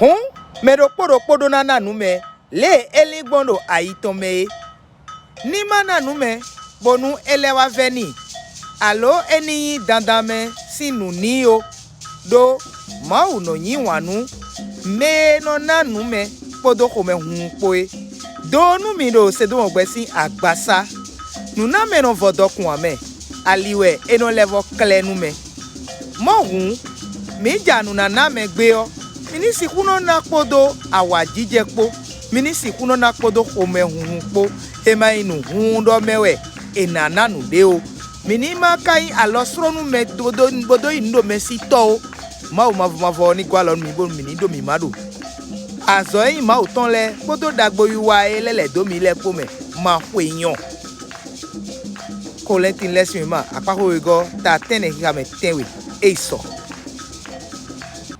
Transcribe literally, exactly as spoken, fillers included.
Hǔn, mɛ ɖokpó ɖokpó ɖó ná ná nǔ mɛ lě e é lín gbɔn ɖo ayi tɔn mɛ é. Ní má ná nǔ mɛ, bónú é lɛ́ wá vɛ́ n'i, alǒ é ní nyí dandan mɛ sín nǔ n'i ó. Đó Mawu nɔ yí wǎn nú mɛ e nɔ ná nǔ mɛ kpódó xomɛhunhun kpó é. Doo nú mi ɖo Sedómɔgbɛ sín agbasá. Nǔnámɛ nɔ vɔ dɔkun ǎ mɛ; ali wɛ é nɔ lɛ́ vɔ klɛ́ nú mɛ. Mɔ̌ hǔn, mǐ ja nǔ ná ná mɛ gbé ɔ́, mi ní sixú nɔ ná kpódó awǎjijɛ kpó; mi ní sixú nɔ ná kpódó xomɛhunhun kpó; é ma nyí nǔhúnhún ɖɔ mɛ wɛ è nǎ ná nǔɖé ó. Mǐ ní ma ka nyí alɔslɔ́númɛ bó dó yi nǔ ɖo mɛ sí tɔ́ ó. Mawu mavɔ mavɔ ɔ́ ní gɔ́ alɔ nú mǐ bónú mǐ ní ɖo mǐmá ɖo. Azɔ̌ e nyí Mawu tɔn lɛ́ɛ kpódó ɖagbowiwa e é lɛ́ lɛ̌ dó mǐ lɛ́ɛ kpó mɛ ma xwe nyɔ. Kolɛ́ntin lɛ́ɛ sín wěma akpáxwé wegɔ́ ta tɛ́nnɛ xixa mɛ tɛ́nwe é yi sɔ.